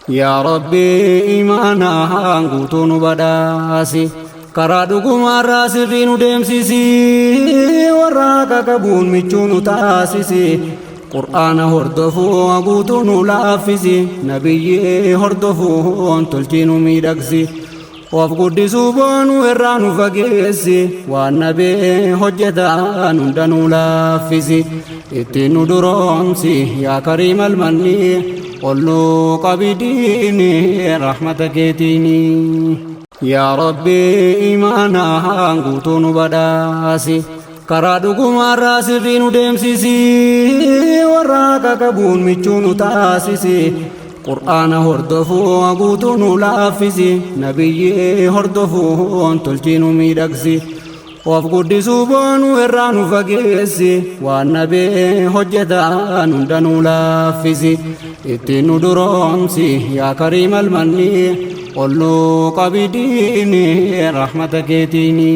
Yaa Rabbi imaanaan guutuu nu badhaasi. Karaa dhugumaarraa sirrii nu deemsisi. Warra haqa qabuun michuu nu taasisi. Qur'aana hordofuu guutuu nu laaffisi. Nabiyyii hordofuun tolchii nu miidhagsi. Of guddisuu boonuu irraa nu fageessi. Waan nabee hojjetan hunda nu laaffisi. Ittiin nu duroomsi yaa kariim almanni. Ol nu qabi diini rahmata keetiini. Yaa Rabbi imaanaan guutuu nu badhaasi. Karaa dhugumaarraa sirrii nu deemsisi. Warra haqa qabuun michuu nu taasisi. Qur'aana hordofuu guutuu nu laaffisi. Nabiyyii hordofuun tolchii nu miidhagsi. Of guddisuu boonuu irraa nu fageessi. Waan nabee hojjetan hunda nu laaffisi. Ittiin nu duroomsi yaa kariim almanni. Ol nu qabi diini rahmata keetiini.